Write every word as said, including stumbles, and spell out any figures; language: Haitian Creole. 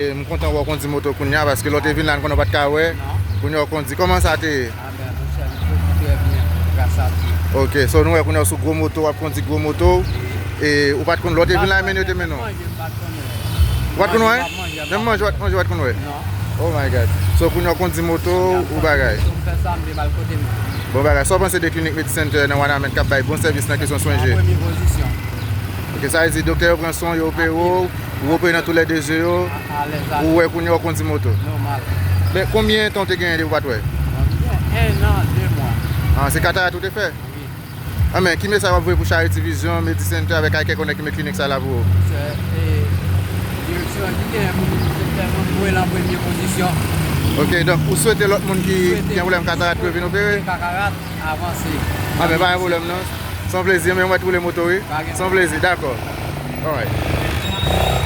E, m kontan wè w kondi moto kounye a, paske lè w te vin la, n konnen w pa t ka wè. Non. Kounye a w kondi. Kòman sa te ye? Ah ben, monchè, m soti trè byen, gras a Dye. Ok, so nou wè kounye a w sou gwo moto, w ap kondi gwo moto. E ou pa t konn, lè w te vin la, men yo te mennen w. Manje, m pa t konn wè. Ou pa t konn wè? Manje, m ap manje, m pa t konn wè. Menm manje, w pa t manje, w pa t konn wè? Non. Oh my God. So kounye a w kondi moto, ou bagay. So m fè sa, m te mal kote m. Bon bagay. Sa w panse de klinik Medicenter nan Wanament k ap bay bon sèvis nan kesyon swen je? An premye pozisyon. Ok, sa vle di doktè yo pran swen w, yo opere w, ou opere nan tou lè de je yo, ou wè kounye a w kondi moto. Nòmal. Men konbyen tan w te genyen depi w pa t wè? Bon, m gen en an, de mwa. Ah, se katarat ou te fè? Wi. Ah, men ki mesaj w ap voye pou Charity Vision, Medicenter avèk Eye Care Connect ki met klinik sa la pou ou? Se, e, direksyon ki genyen pou Medicenter, mwen, mwen lan premye pozisyon. Ok, donk ou swete lòt moun ki gen pwoblèm katarat pou yo vin opere? Katarat, avanse. Ah, men pa gen pwoblèm non. Se yon plezi, men mwen ap woule moto, wi. Se yon plezi, dakò. Alright.